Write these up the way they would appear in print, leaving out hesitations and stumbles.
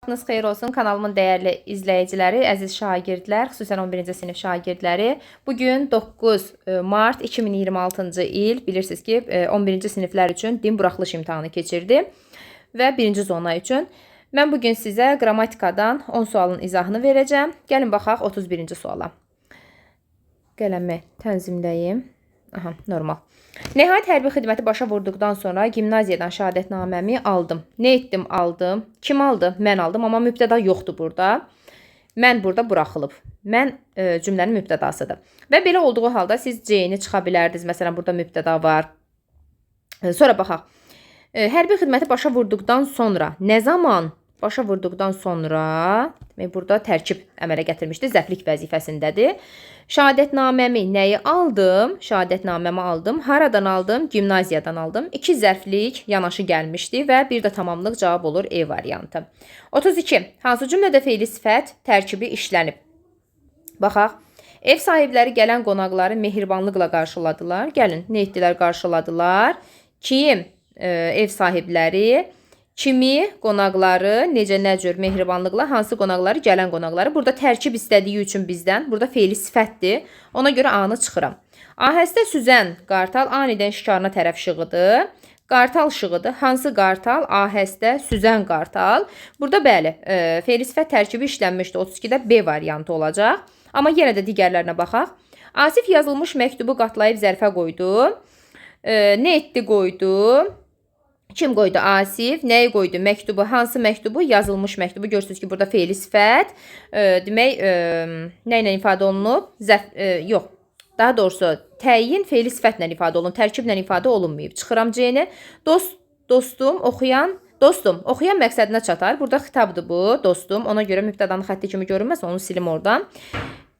Vaxtınız xeyir olsun kanalımın dəyərli izləyiciləri, əziz şagirdlər, xüsusən 11-ci sinif şagirdləri. Bu gün 9 mart 2026-cı il, bilirsiniz ki, 11-ci siniflər üçün din buraxılış imtahanı keçirdi və birinci zona üçün. Mən bu gün sizə qrammatikadan 10 sualın izahını verəcəm. Gəlin baxaq 31-ci suala. Qələmi tənzimləyim. Aha, normal. Nəhayət hərbi xidməti başa vurduqdan sonra gimnaziyadan şəhadətnaməmi aldım. Nə etdim? Aldım. Kim aldı? Mən aldım, amma mübtəda yoxdur burada. Mən burada buraxılıb. Mən cümlənin mübtədasıdır. Və belə olduğu halda siz C-ni çıxa bilərdiniz. Məsələn, burada mübtəda var. Sonra baxaq. Hərbi xidməti başa vurduqdan sonra nə zaman başa vurduqdan sonra, demək burada tərkib əmələ gətirmişdi, zərflik vəzifəsindədir. Şəhadətnaməmi nəyi aldım? Şəhadətnaməmi aldım. Haradan aldım? Gimnaziyadan aldım. İki zərflik yanaşı gəlmişdi və bir də tamamlıq cavab olur E variantı. 32. Hansı cümlədə feili sifət tərkibi işlənib? Baxaq. Ev sahibləri gələn qonaqları mehribanlıqla qarşıladılar. Gəlin, nə etdilər? Qarşıladılar. Kim? Ev sahibləri. Kimi? Qonaqları. Necə, nə cür? Mehribanlıqla. Hansı qonaqları? Gələn qonaqları. Burada tərkib istədiyi üçün bizdən. Burada feili sifətdir. Ona görə A-nı çıxıram. Ahəstə süzən qartal anidən şikarına tərəf şığıdı. Qartal şığıdı. Hansı qartal? Ahəstə süzən qartal. Burada bəli, feili sifət tərkibi işlənmişdi. 32-də B variantı olacaq. Amma yenə də digərlərinə baxaq. Asif yazılmış məktubu qatlayıb zərfə qoydu. Nə etdi qoydu? Kim qoydu? Asif. Nəyi qoydu? Məktubu. Hansı məktubu? Yazılmış məktubu. Görürsünüz ki, burada feili sifət. Demək, nə ilə ifadə olunub? Zərf, yox. Daha doğrusu, təyin feili sifətlə ifadə olunub, tərkiblə ifadə olunmayıb. Çıxıram C-ni. Dostum, oxuyan, dostum, oxuyan məqsədinə çatar. Burada xitabdır bu, dostum. Ona görə mübtədanın xətti kimi görünməz, onu silim oradan.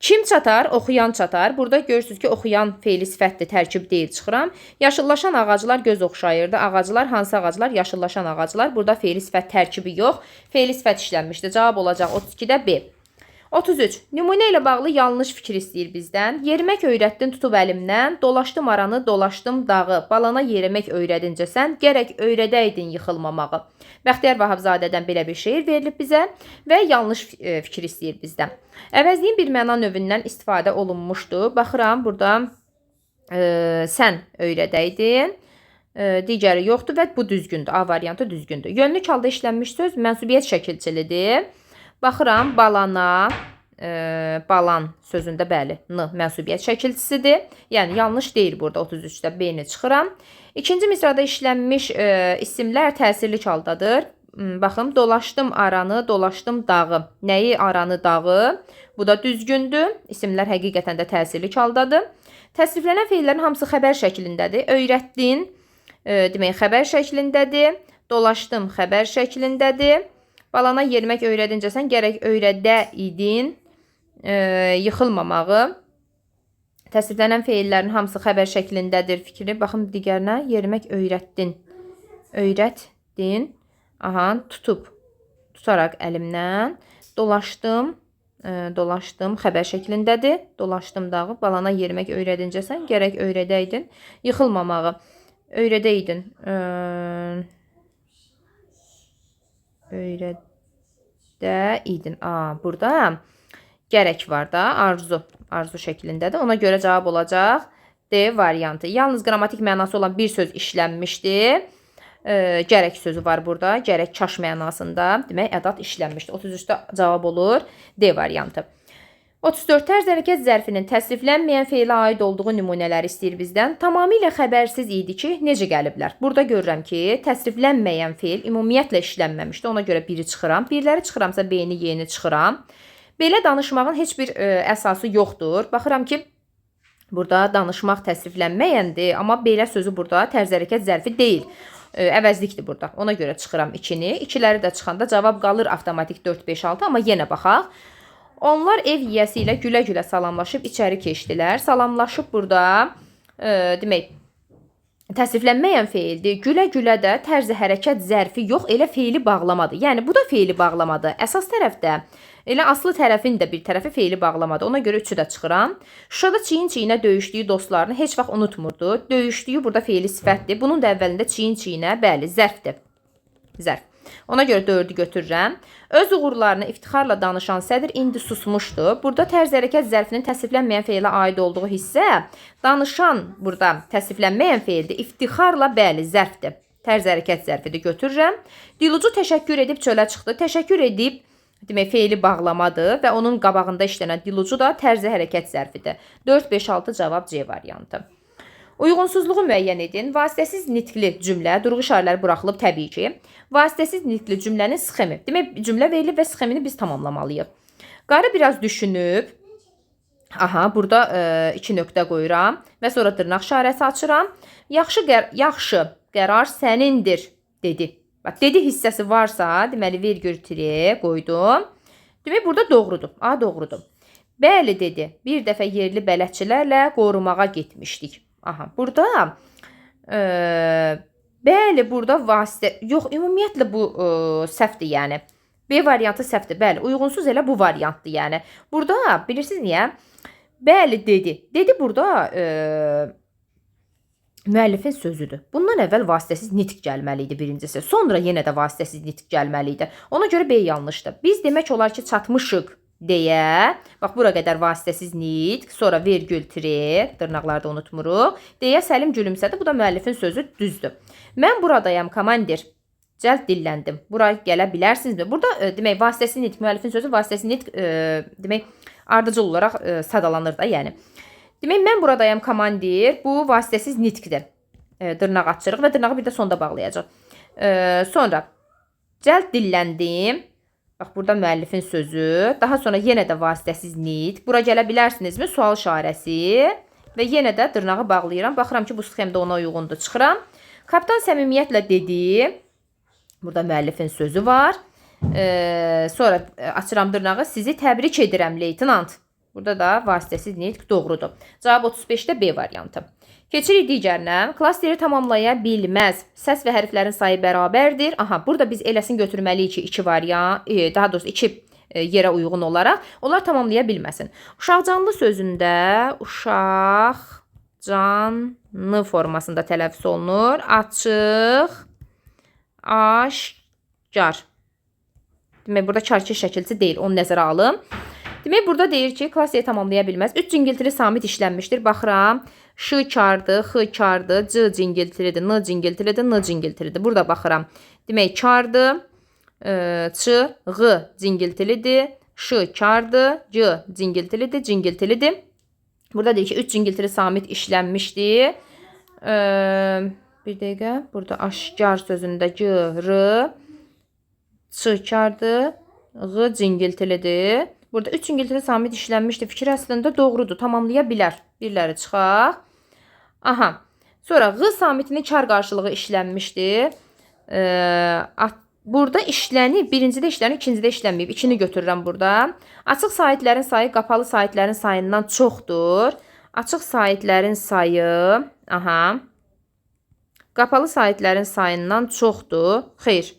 Kim çatar? Oxuyan çatar. Burada görürsünüz ki, oxuyan feili sifətdir, tərkib deyil, çıxıram. Yaşıllaşan ağaclar göz oxşayırdı. Ağaclar, hansı ağaclar? Yaşıllaşan ağaclar. Burada feili sifət tərkibi yox, feili sifət işlənmişdi. Cavab olacaq 32-də B. 33. Nümunə ilə bağlı yanlış fikir istəyir bizdən. Yerimək öyrətdin tutub əlimdən, dolaşdım aranı, dolaşdım dağı. Balana yerimək öyrədincə sən, gərək öyrədəydin yıxılmamağı. Bəxtiyar Vahabzadədən belə bir şeir verilib bizə və yanlış fikir istəyir bizdən. Əvəzliyin bir məna növündən istifadə olunmuşdu. Baxıram burada sən öyrədəydin. Digəri yoxdur və bu düzgündür. A variantı düzgündür. Yönlük halda işlənmiş söz mənsubiyyət şəkilçilidir. Baxıram balana, balan sözündə bəli, n mənsubiyyət şəkilçisidir. Yəni yanlış deyil burada 33-də B-ni çıxıram. İkinci misrada işlənmiş isimlər təsirli haldadır. Baxın, dolaşdım aranı, dolaşdım dağı. Nəyi aranı, dağı? Bu da düzgündür. İsimlər həqiqətən də təsirli haldadır. Təsriflənən feillərin hamısı xəbər şəklindədir. Öyrətdin, demək xəbər şəklindədir. Dolaşdım xəbər şəklindədir. Balana yerimək öyrədincə sən gərək öyrədə idin yıxılmamağı. Təsriflənən feillərin hamısı xəbər şəklindədir fikri. Baxın digərinə yerimək öyrətdin. Öyrətdin. Aha, tutub. Tutaraq əlimdən. Dolaşdım. Dolaşdım xəbər şəklindədir. Dolaşdım dağı. Balana yerimək öyrədincə sən gərək öyrədəydin. Yıxılmamağı. Öyrədəydin. Öyrədəydin. A, burada gərək var da, arzu. Arzu şəklindədir. Ona görə cavab olacaq D variantı. Yalnız qrammatik mənası olan bir söz işlənmişdi. Gərək sözü var burada. Gərək kaş mənasında. Demək, ədat işlənmişdi. 33-də cavab olur D variantı. 34. Tərz hərəkət zərfinin təsriflənməyən feilə aid olduğu nümunələri istəyir bizdən. Tamamilə xəbərsiz idi ki, necə gəliblər. Burada görürəm ki, təsriflənməyən feil ümumiyyətlə işlənməmişdi. Ona görə biri çıxıram. Birləri çıxıramsa B-ni, Y-ni çıxıram. Belə danışmağın heç bir əsası yoxdur. Baxıram ki, burada danışmaq təsriflənməyəndir, amma belə sözü burada tərz hərəkət zərfi deyil. Əvəzlikdir burada. Ona görə çıxıram 2-ni. İkiləri də çıxanda cavab qalır avtomatik 4, 5, 6, amma yenə baxaq. Onlar ev yiyəsi ilə gülə-gülə salamlaşıb içəri keçdilər. Salamlaşıb burada demək təsriflənməyən feildir. Gülə-gülə də tərzi hərəkət zərfi yox, elə feili bağlamadır. Yəni bu da feili bağlamadır. Əsas tərəfdə elə aslı tərəfin də bir tərəfi feili bağlamadır. Ona görə 3-ü də çıxıram. Şuşada çiyin-çiyinə döyüşdüyü dostlarını heç vaxt unutmurdu. Döyüşdüyü burada feili sifətdir. Bunun da əvvəlində çiyin-çiyinə, bəli, zərfdir. Zərf. Ona görə 4-ü götürürəm. Öz uğurlarını iftixarla danışan sədr indi susmuşdu. Burada tərz hərəkət zərfinin təsriflənməyən fe'lə aid olduğu hissə, danışan burada təsriflənməyən feildir. İftixarla, bəli, zərfdir. Tərz hərəkət zərfidir, götürürəm. Dilucu təşəkkür edib çölə çıxdı. Təşəkkür edib, demək, feili bağlamadır və onun qabağında işlənən dilucu da tərzi hərəkət zərfidir. 4, 5, 6 cavab C variantı. Uyğunsuzluğu müəyyən edin. Vasitəsiz nitqli cümlə, durğu işarələri buraxılıb təbii ki. Vasitəsiz nitqli cümlənin sxemi. Demək, cümlə verilib və sxemini biz tamamlamalıyıq. Qarı biraz düşünüb, aha, burada 2 nöqtə qoyuram və sonra dırnaq işarəsi açıram. Yaxşı, qərar sənindir, dedi. Bax, dedi hissəsi varsa, deməli, vergül tire qoydum. Demək, burada doğrudur. A doğrudur. Bəli, dedi. Bir dəfə yerli bələdçilərlə qorumağa getmişdik. Aha, burada bəli, burada vasitə yox, ümumiyyətlə bu səhvdir, yəni. B variantı səhvdir. Bəli, uyğunsuz elə bu variantdır, yəni. Burada bilirsiniz niyə? Bəli, dedi. Dedi burada müəllifin sözüdür. Bundan əvvəl vasitəsiz nitq gəlməli idi birincisi. Sonra yenə də vasitəsiz nitq gəlməli idi. Ona görə B yanlışdır. Biz demək olar ki, çatmışıq deyə, bax bura qədər vasitəsiz nitq, sonra vergül tire, dırnaqları da unutmuruq, deyə Səlim gülümsədi. Bu da müəllifin sözü, düzdür. Mən buradayam, komandir. Cəld dilləndim. Bura gələ bilərsinizmi? Burada demək vasitəsiz nitq, müəllifin sözü vasitəsiz nitq demək ardıcıl olaraq sadalanır da, yəni. Demək mən buradayam, komandir. Bu vasitəsiz nitqdir. Dırnaq açırıq və dırnağı bir də sonda bağlayacaq. Sonra cəld dilləndim. Bax, burada müəllifin sözü. Daha sonra yenə də vasitəsiz nitq. Bura gələ bilərsinizmi? Sual işarəsi. Və yenə də dırnağı bağlayıram. Baxıram ki, bu sxemdə ona uyğundur. Çıxıram. Kapitan səmimiyyətlə dedi. Burada müəllifin sözü var. Sonra açıram dırnağı. Sizi təbrik edirəm, leytenant. Burada da vasitəsiz nitq doğrudur. Cavab 35-də B variantı. Keçirik digərinə. Klasteri tamamlaya bilməz. Səs və hərflərin sayı bərabərdir. Aha, burada biz eləsin götürməliyik ki, iki variant, daha doğrusu iki yerə uyğun olaraq onlar tamamlaya bilməsin. Uşaqcanlı sözündə uşaq canlı formasında tələffüz olunur. Açıq, aşkar. Demək, burada karkir şəkilçi deyil, onu nəzərə alın. Demək, burada deyir ki, klasteri tamamlaya bilməz. 3 cingiltili samit işlənmişdir. Baxıram, Ş kardır, X kardır, C cingiltilidir, N cingiltilidir, N cingiltilidir. Burada baxıram. Demək, kardır, Ç, Ğ cingiltilidir, Ş kardır, C cingiltilidir, cingiltilidir. Burada deyir ki, 3 cingiltili samit işlənmişdir. Bir dəqiqə. Burada aşkar sözündə G, R, Ç kardır, Ğ cingiltilidir. Burada 3 cingiltili samit işlənmişdir. Fikir əslində doğrudur. Tamamlaya bilər. Birləri çıxaq. Aha. Sonra Ğ samitinin kar qarşılığı işlənmişdir. Burada işlənib. Birincidə işlənib, ikincidə işlənməyib. 2-ni götürürəm burada. Açıq saitlərin sayı qapalı saitlərin sayından çoxdur. Açıq saitlərin sayı, aha, qapalı saitlərin sayından çoxdur. Xeyr,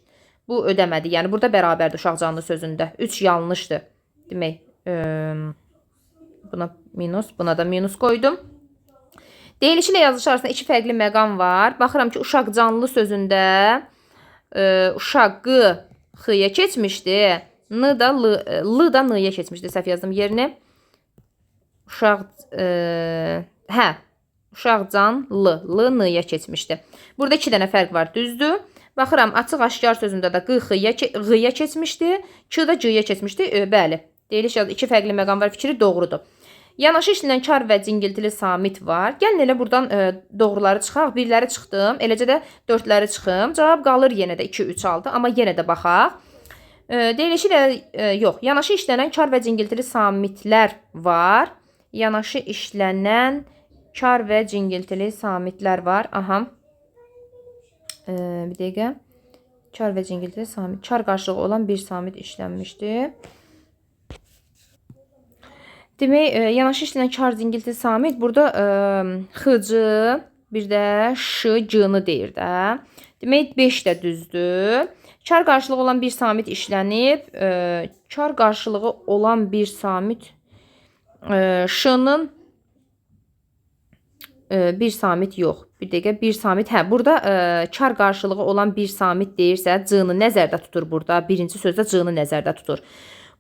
bu ödəmədi. Yəni burada bərabərdir uşaq canlı sözündə. 3 yanlışdır. Demək, buna minus, buna da minus qoydum. Deyilişi ilə yazılışı arasında iki fərqli məqam var. Baxıram ki, uşaq canlı sözündə uşaq Q X-ya keçmişdi. N da L, L da N-ya keçmişdi. Səhv yazdım yerini. Uşaq uşaq can L, L N-ya keçmişdi. Burada iki dənə fərq var, düzdür. Baxıram, açıq aşkar sözündə də Q X-ya Ğ-ya keçmişdi. Q da G-ya keçmişdi. Bəli. Deyiliş yazı iki fərqli məqam var fikri doğrudur. Yanaşı işlənən kar və cingiltili samit var. Gəlin elə buradan doğruları çıxaq. Birləri çıxdım. Eləcə də dördləri çıxım. Cavab qalır yenə də 2, 3, 6. Amma yenə də baxaq. Deyilişi ilə yox. Yanaşı işlənən kar və cingiltili samitlər var. Yanaşı işlənən kar və cingiltili samitlər var. Aha. Bir dəqiqə. Kar və cingiltili samit. Kar qarşılığı olan bir samit işlənmişdi. Demək, yanaşı işlənən kar cingiltili samit burada XC, bir də Ş, G-ni deyir də. Demək, 5 də düzdür. Kar qarşılığı olan bir samit işlənib. Kar qarşılığı olan bir samit Ş-nın bir samit yox. Bir dəqiqə, bir samit. Hə, burada kar qarşılığı olan bir samit deyirsə, C-nı nəzərdə tutur burada. Birinci sözdə C-nı nəzərdə tutur.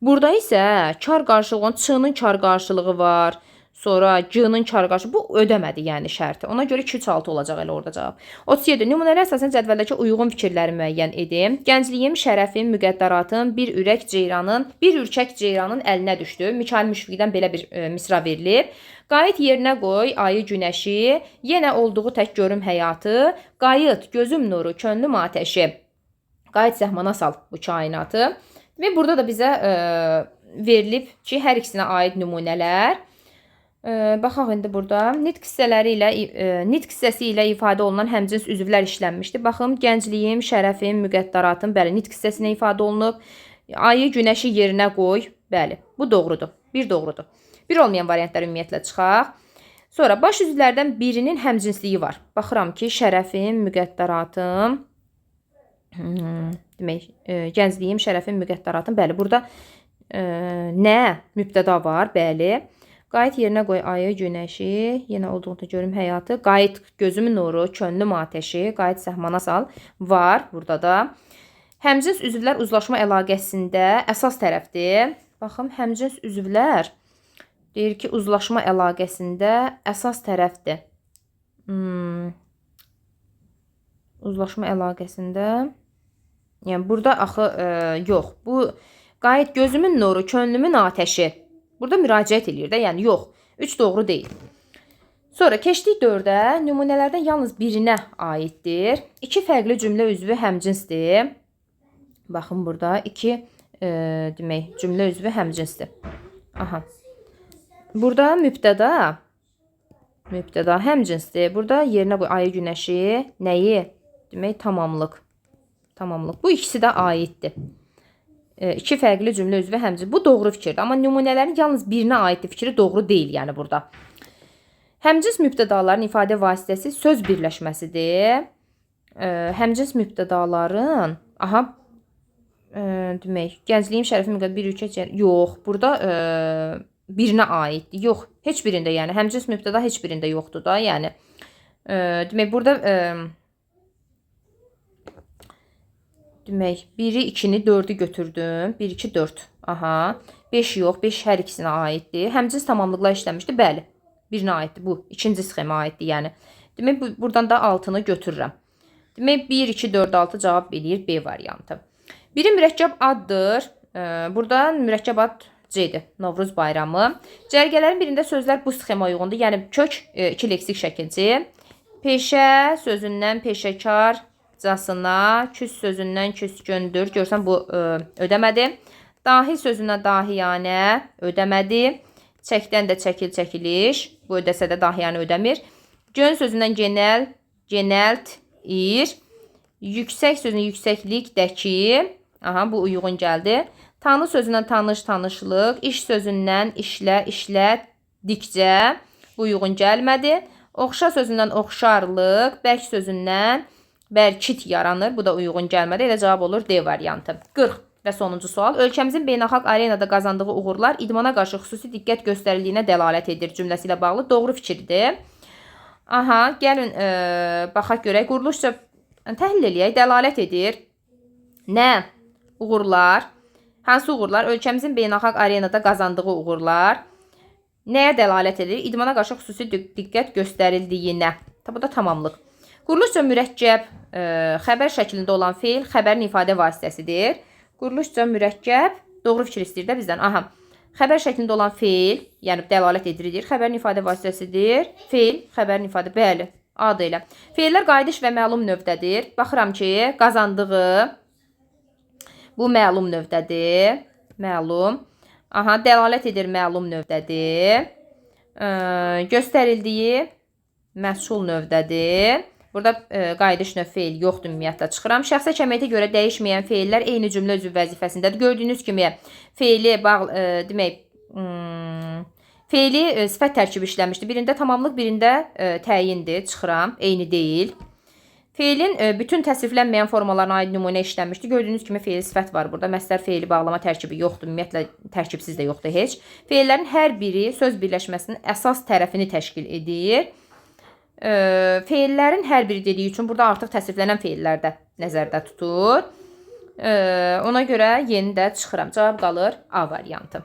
Burada isə kar qarşılığı olan Ç-nın kar qarşılığı var. Sonra G-nın kar qarşılığı. Bu ödəmədi, yəni şərti. Ona görə 2, 3, 6 olacaq elə orada cavab. 37. Nümunələr əsasən cədvəldəki uyğun fikirləri müəyyən edin. Gəncliyim, şərəfim, müqəddəratım bir ürək ceyranın, bir ürkək ceyranın əlinə düşdü. Mikail Müşfiqdən belə bir misra verilib. Qayıt yerinə qoy ayı günəşi, yenə olduğu tək görüm həyatı. Qayıt gözüm nuru, könlüm atəşi. Qayıt səhmana sal bu kainatı. Və burada da bizə verilib ki, hər ikisinə aid nümunələr. Baxaq indi burada. Nitq hissələri ilə nitq hissəsi ilə ifadə olunan həmcins üzvlər işlənmişdi. Baxın, gəncliyim, şərəfim, müqəddəratım, bəli, nitq hissəsinə ifadə olunub. Ayı, günəşi yerinə qoy. Bəli, bu doğrudur. Bir doğrudur. Bir olmayan variantlar ümumiyyətlə çıxaq. Sonra baş üzvlərdən birinin həmcinsliyi var. Baxıram ki, şərəfim, müqəddəratım, demək, gəncliyim, şərəfim, müqəddəratım. Bəli, burada nə mübtəda var, bəli. Qayıt yerinə qoy ayı, günəşi, yenə olduğunda görüm həyatı. Qayıt gözümün nuru, könlüm atəşi, qayıt səhmana sal var burada da. Həmcins üzvlər uzlaşma əlaqəsində əsas tərəfdir. Baxın, həmcins üzvlər deyir ki, uzlaşma əlaqəsində əsas tərəfdir. Uzlaşma əlaqəsində. Yəni burada axı yox. Bu qayıt gözümün nuru, könlümün atəşi. Burada müraciət eləyir də, yəni yox. 3 doğru deyil. Sonra keçdik 4-ə. Nümunələrdən yalnız birinə aiddir. İki fərqli cümlə üzvü həmcinsdir. Baxın burada iki demək, cümlə üzvü həmcinsdir. Aha. Burada mübtəda həmcinsdir. Burada yerinə qoy ayı, günəşi, nəyi? Demək, tamamlıq. Tamamlıq. Bu ikisi də aiddir. İki fərqli cümlə üzvü həmcins. Bu doğru fikirdir. Amma nümunələrin yalnız birinə aiddir fikri doğru deyil, yəni burada. Həmcins mübtədaların ifadə vasitəsi söz birləşməsidir. Həmcins mübtədaların, aha, demək, gəncliyim, şərəfim, bir ülkə, yox, burada birinə aiddir. Yox, heç birində, yəni həmcins mübtəda heç birində yoxdur da, yəni. Demək, burada demək, 1-i, 2-ni, 4-ü götürdüm. 1, 2, 4. Aha. 5 yox, 5 hər ikisinə aiddir. Həmcins tamamlıqla işləmişdi. Bəli, birinə aiddir. Bu, ikinci sxemə aiddir, yəni. Demək, buradan da 6-nı götürürəm. Demək, 1, 2, 4, 6 cavab eləyir B variantı. Biri mürəkkəb addır. Burada mürəkkəb ad C-dir. Novruz bayramı. Cərgələrin birində sözlər bu sxema uyğundur. Yəni, kök iki leksik şəkilçi. Peşə sözündən peşəkarcasına, küs sözündən küskündür. Görsən, bu ödəmədi. Dahi sözündən dahiyanə ödəmədi. Çəkdən də çəkil, çəkiliş. Bu ödəsə də dahiyanə ödəmir. Gön sözündən genəl, genəlt, ir. Yüksək sözünün yüksəklikdəki. Aha, bu uyğun gəldi. Tanı sözündən tanış, tanışlıq. İş sözündən işlə, işlətdikcə. Bu uyğun gəlmədi. Oxşa sözündən oxşarlıq. Bərk sözündən bərkit yaranır. Bu da uyğun gəlmədi. Elə cavab olur D variantı. 40 və sonuncu sual. Ölkəmizin beynəlxalq arenada qazandığı uğurlar idmana qarşı xüsusi diqqət göstərildiyinə dəlalət edir cümləsi ilə bağlı doğru fikirdir. Aha, gəlin baxaq görək. Quruluşca təhlil eləyək. Dəlalət edir. Nə? Uğurlar. Hansı uğurlar? Ölkəmizin beynəlxalq arenada qazandığı uğurlar. Nəyə dəlalət edir? İdmana qarşı xüsusi diqqət göstərildiyinə. Bu da tamamlıq. Quruluşca mürəkkəb xəbər şəklində olan feil xəbərin ifadə vasitəsidir. Quruluşca mürəkkəb doğru fikir istəyir də bizdən. Aha. Xəbər şəklində olan feil, yəni dəlalət edir, xəbərin ifadə vasitəsidir. Feil, xəbərin ifadə, bəli, adı elə. Feillər qayıdış və məlum növdədir. Baxıram ki, qazandığı bu məlum növdədir. Məlum. Aha, dəlalət edir məlum növdədir. Göstərildiyi məhsul növdədir. Burada qayıdış növ feil yoxdur ümumiyyətlə çıxıram. Şəxsə kəmiyyətə görə dəyişməyən feillər eyni cümlə üzv vəzifəsindədir. Gördüyünüz kimi feili demək, feili sifət tərkibi işləmişdi. Birində tamamlıq, birində təyindir. Çıxıram. Eyni deyil. Feilin bütün təsriflənməyən formalarına aid nümunə işlənmişdi. Gördüyünüz kimi feil sifət var burada. Məslər feili bağlama tərkibi yoxdur. Ümumiyyətlə tərkibsiz də yoxdur heç. Feillərin hər biri söz birləşməsinin əsas tərəfini təşkil edir. Feillərin hər biri dediyi üçün burada artıq təsriflənən feillər də nəzərdə tutur. Ona görə yeni də çıxıram. Cavab qalır A variantı.